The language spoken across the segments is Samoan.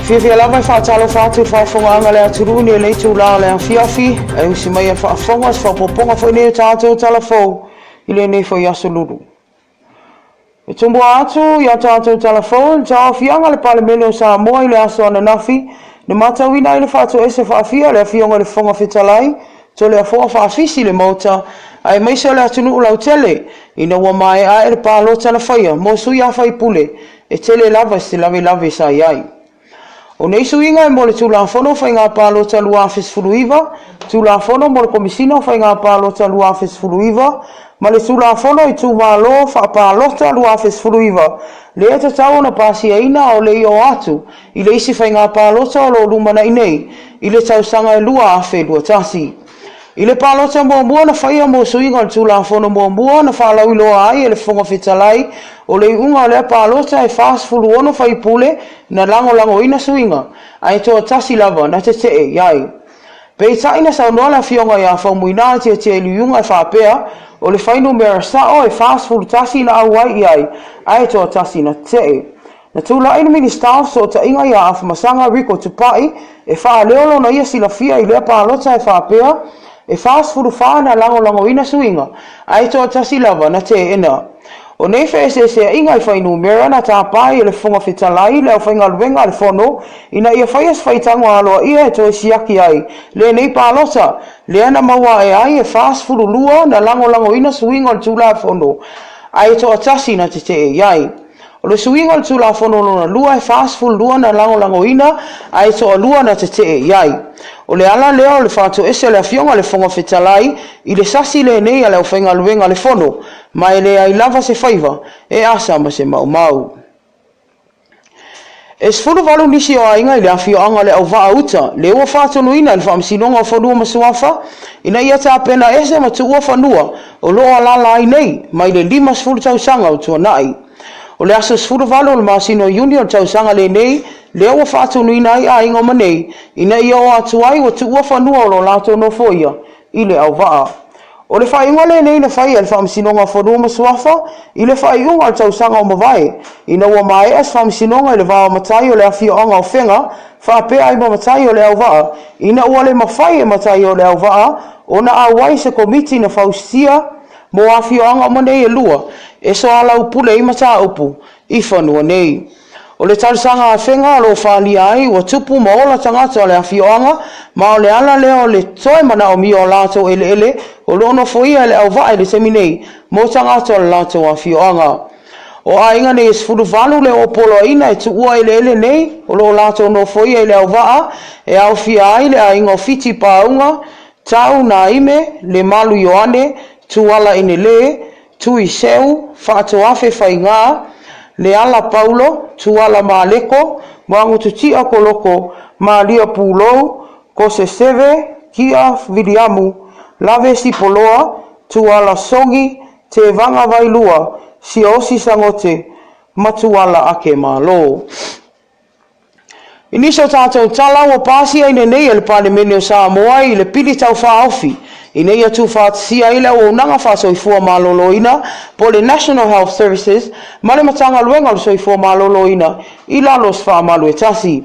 Fiafia lava e faatalofa atu i le faafofogaaga a le atunuu i lenei itula o le afiafi, ae usi mai e faafofoga se faaopoopoga foi nei o tatou tala fou i lenei foi aso Lulu. E tumua atu i a tatou tala fou i le tauaofiaga a le Palemene o Samoa i le aso ananafi, na matauina ai le faatoese faafia a le Afioga i le Fofoga Fetalai, Toleafoa Faafisi i le Maota, aemaise o le atunuu lautele, ina ua maea ae le palota na faia mo sui usufono e tele lava se lavelave sa i ai. O nei suiga e mo le Tulafono o Faiga Palota 2019, Tulafono mo le Komesina o Faiga Palota 2019 ma le Tulafono o Itumalo Faapalota 2019, lea e tatau ona pasiaina a o le i oo atu i le isi faiga palota o lo o lumanai nei i le tausaga e 2021. I le palota muamua na faia mo suiga o le Tulafono muamua na faalauiloa ai e le Fofoga Fetalai, o le iuga o lea palota e 46 faipule na lagolagoina suiga, ae toatasi lava na tetee i ai. Peitai na saunoa le Afioga ia Faumuina Tiatia i Liuga e faapea, o le fuainumera sao e 41 na auai i ai, ae toatasi na tetee. Na tulai le Minisita o Fesootaiga ia Afamasaga Rico Tupai e faaleo lona ia silafia i lea palota e faapea, e 44 na lagolagoina suiga, ae toatasi lava na teena. O nei feeseeseaiga i fuainumera na tapa ai e le Fofoga Fetalai le aufaigaluega a le Fono ina ia faia se faitaga aloaia e toe siaki ai lenei palota, lea na maua ae ai e 42 na lagolagoina suiga o le Tulafono, ae toatasi na tetee i ai. O le suiga o le Tulafono lona lua e 42 na lagolagoina ae toalua na tetee i ai. O le ala lea o le faatoese o le Afioga i le Fofoga Fetalai i le sasi lenei a le aufaigaluega a le Fono, ma e leai lava se faiva e asa ma se maumau. E 18 nisi o aiga i le afioaga o le Auvaa Uta lea ua faatonuina e le Faamasinoga o Fanua ma Suafa ina ia tapena ese ma tuua fanua o lo o alaala ai nei mai le 50 tausaga o tuanai. O le aso 18 o le masina o Iuni o le tausaga lenei lea ua faatonuina ai aiga uma nei ina ia o atu ai ua tuua fanua o lo o latou nofoia i le auvaa. O le faaiuga lenei na fai e le Faamasinoga o Fanua ma Suafa i le faaiuga o le tausaga o mavae, ina ua maea se faamasinoga i le va o matai o le afioaga o Fega faapea ai ma matai o Leauvaa, ina ua le mafai e matai o Leauvaa ona auai se komiti na fausia mo afioaga uma nei e lua e soalaupule ai mataupu i fanua nei. O le talosaga a Fega o lo o faaalia ai ua tupu ma ola tagata o le afioaga ma o le ala lea o le toe manaomia o latou eleele o lo o nofoia e le auvaa i le taimi nei mo tagata o le latou afioaga. O aiga nei e 18 le o poloaiina e tuua eleele nei o lo o latou nofoia i le auvaa e aofia ai le aiga o Fiti Paauga, Tau Naime, Lemalu Ioane, Tuala Enele, Tui Seu, Faatoafe Faigā, Leala Paulo, Tuala Maleko, Moagututia Koloko, Malia Pulou, Koseseve, Kia Viliamu, Lave Sipoloa, Tuala Sogi, Tevaga Vailua, Siaosi Sagote, ma Tuala Ake Malo. I nisi o tātou tala ua pasia i lenei e le Palemene o Samoa i le Pili Tau Faaofi ina ia tuufaatasia ai le Auaunaga Faasoifua Maloloina po o le National Health Services ma le Matagaluega o le Soifua Maloloina i lalo o se faamalu e tasi.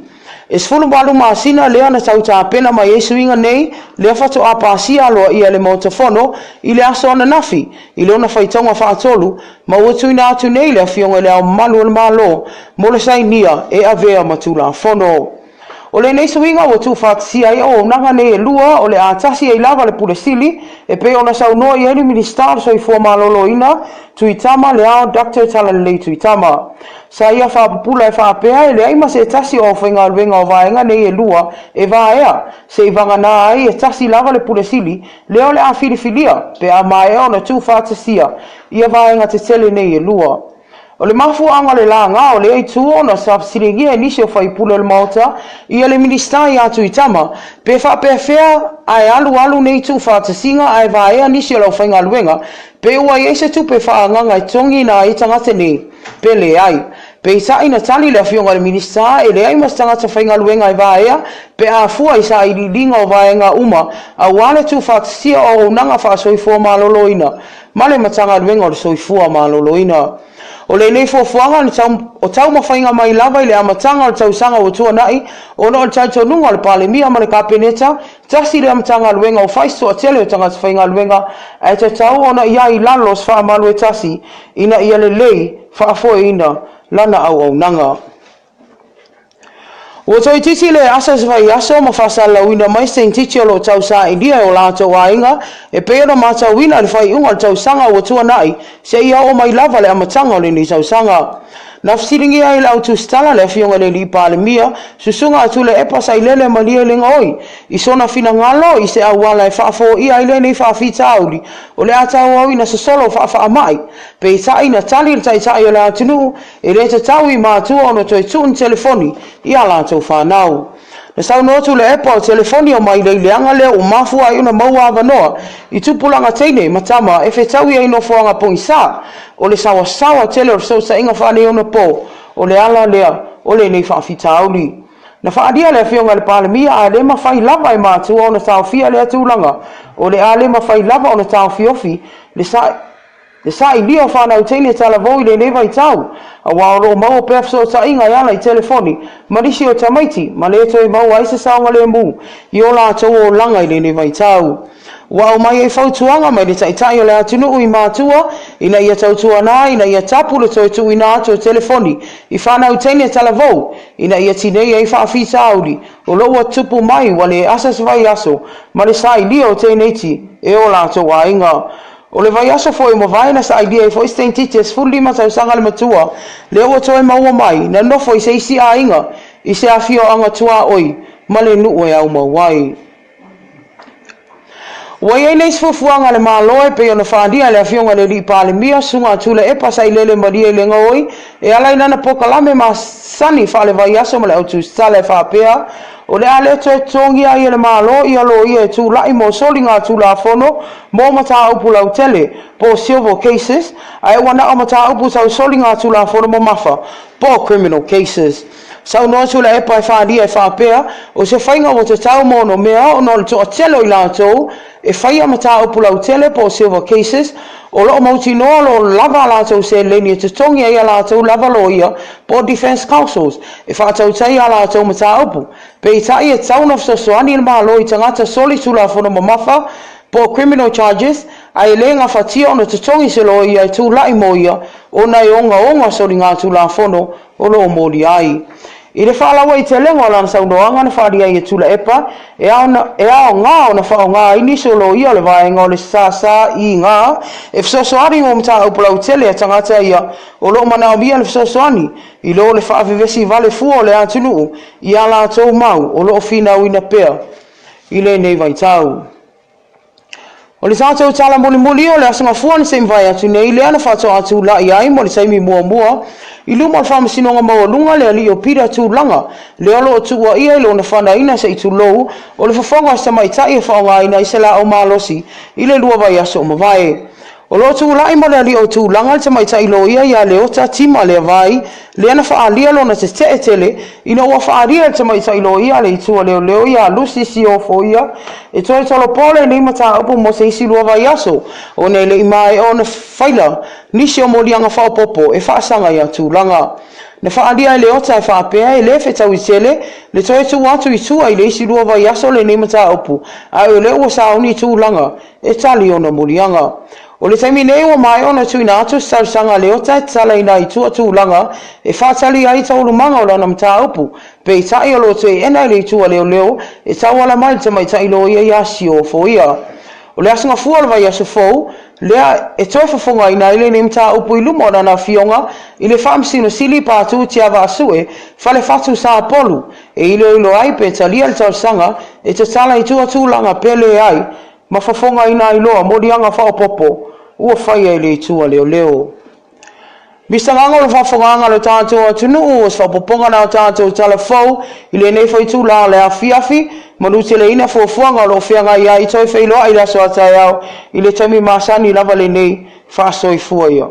E 18 masina lea na tau tapena mai ai suiga nei lea faatoa pasia aloaia e le Maota Fono i le aso ananafi i lona faitauga faatolu ma ua tuuina atu nei le Afioga i Le Ao Mamalu o le Malo mo le sainia e avea ma Tulafono. O lenei suiga ua tuufaatasia ai auaunaga nei e lua o le a tasi ai lava le Pule Sili e pei ona saunoa i ai le Minisita o le Soifua Maloloina, Tuitama Leao Doctor Talalelei Tuitama. Sa ia faapupula e faapea e leai ma se tasi o aufaigaluega o vaega nei e lua e vaea se i vagana ai e tasi lava le Pule Sili lea o le a filifilia pe a maea ona tuufaatasia ia vaega tetele nei e lua. O le mafuaaga o le laga o lea itu ona sa fesiligia e nisi o faipule o le Maota ia le Minisita ia Tuitama pe faapefea ae alualu nei tuufaatasiga ae vaea nisi o le aufaigaluega pe ua i ai se tupe faaagaga e totogiina ai tagata nei pe leai. Peitai na tali le Afioga i le Minisita e leai ma se tagata faigaluega e vaea pe a fua i sailiiliga o vaega uma aua le tuufaatasia o auaunaga faasoifua maloloina. ma le Matagaluega o le Soifua Maloloina. O lenei fuafuaga o taumafaiga mai lava i le amataga o le tausaga ua tuanai ona o le talitonuga o le Palemia ma le Kapeneta, tasi lea Matagaluega ua fai si toatele o tagata faigaluega ae tatau ona i ai i lalo o se faamalu e tasi ina ia lelei faafoeina lana auaunaga. Ua toeitiiti le asa se vaiaso ma faasalalauina mai se teineitiiti o lo o tausailia e o latou aiga e pei ona matauina i le faaiuga o le tausaga ua tuanai seia oo mai lava le amataga o lenei tausaga. Na fesiligia ai e le au tusitala le Afioga i le Alii Palemia, Susuga a Tuilaepa Sailele Malielegaoi, i sona finagalo i se auala e faafoia ai lenei faafitauli o le a tauau ina sosolo faafaamai. Peitai na tali le Taitai o le atunuu E le tatau i matua ona toe tuu ni telefoni i a latou fanau. Na saunoa Tuilaepa o telefoni o mailei leaga lea ua mafua ai ona maua avanoa i tupulaga teine ma tama e fetaui ai nofoaga pogisa. O le saoasaoa tele o le fesootaiga faaneionapo o le ala lea o lenei faafitauli. Na faaalia le Afioga i le Palemia a le mafai lava e matua ona taofia lea tulaga, o le a le mafai lava ona taofiofi le Le sailia o fanau teine talavou i lenei vaitau, aua o lo o maua pea fesootaiga e ala i telefoni ma nisi o tamaiti ma le toe maua ai se saogalemu i o latou olaga i lenei vaitau. Ua aumai ai fautuaga mai le Taitai o le atunuu i matua ina ia tautuana ina ia tapu le toe tuuina atu o telefoni i fanau teine talavou ina ia tinei ai faafitauli o lo o ua tupu mai ua le asa se vaiaso ma le sailia o teineiti e o latou aiga. O le vaiaso foi ua mavae na sailia ai foi se teineitiiti e 15 tausaga le matua, lea ua toe maua mai, na nofo i se isi aiga i se afioaga tuaoi ma le nuu e aumau ai. Ua i ai nei se fuafuaga a le Malo e pei ona faaalia e le Afioga i le Alii Palemia, Susuga a Tuilaepa Sailele Malie Legaoi, e ala i lana polokalame masani faale-vaiaso ma le au tusitala e faapea, o le a le toe totogia ai e le Malo ia loia e tulai mo soligatulafono mo mataupu lautele, po o civil cases, ae ua na o mataupu tau soligatulafono mamafa, po o criminal cases. Saunoa Tuilaepa e faaalia e faapea, o se faiga ua tatau mo ona mea ona o le toatele o i latou e faia mataupu lautele po o civil cases, o lo o mautinoa o lo o lava a latou seleni e totogi ai a latou lava loia po o defence counsels e faatautai a latou mataupu. Peitai e tatau ona fesoasoani le Malo i tagata soli tulafono mamafa po o criminal charges ae le gafatia ona totogi se loia e tulai mo ia ona e ogaoga soligatulafono o lo o molia ai. I le faalauaitelega o lana saunoaga na faaalia ai e Tuilaepa, e aoga ona faaaoga ai nisi o loia o le vaega o le SSIG e fesoasoani mo mataupu lautele a tagata ia o lo o manaomia le fesoasoani i lo le faavevesi vale fua o le atunuu i a latou mau o lo o finauina pea i lenei vaitau. O le tatou tala mulimuli o le Aso Gafua na se i mavae atu nei lea na faatoa tulai ai mo le taimi muamua i luma o le Faamasinoga Maualuga le alii o Peter Tulaga lea o lo o tuuaia i lona fanaina se i tulou o le fofoga o se tamaitai e faaaogaina ai se laau malosi i le lua vaiaso o mavae. O lo o tulai mo le alii o Tulaga le tamaitai loia ia Leota Tima Leavai, lea na faaalia lona tetee tele ina ua faaalia e le tamaitai loia a le Itu a Leoleo ia Lucy Siofoia e toe tolopo lenei mataupu mo se isi lua vaiaso ona e le i maea ona faila nisi o moliaga faaopoopo e faasaga ia Tulaga. Na faaalia e Leota e faapea e le fetaui tele le toe tuu atu i tua i le isi lua vaiaso lenei mataupu, ae o lea ua sauni Tulaga e tali ona moliaga. O le taimi nei ua maea ona tuuina atu se talosaga a Leota e tatalaina ai i tua tulaga e faatali ai taualumaga o lana mataupu, peitai o lo o teena e le itu a leoleo e tauala mai i le tamaitai loia ia Sio Foia. O le Aso Gafua o le vaiaso fou lea e toe fofogaina ai lenei mataupu i luma o lana afioga i le Faamasino Sili Patu Tiavaasue Falefatu Sapolu e iloilo ai pe talia le talosaga e tatala i tua tulaga pe leai ma fofogaina ai loa moliaga faaopoopo ua faia e le itu a leoleo. Mr Gago o le faafofogaaga a lo tatou atunuu o se faaopoopoga na o tatou tala fou i lenei foi itula o le afiafi, manuteleina fuafuaga o lo o feagai ai toe feiloai i le aso a taeao i le taimi masani lava lenei faasoifua ia.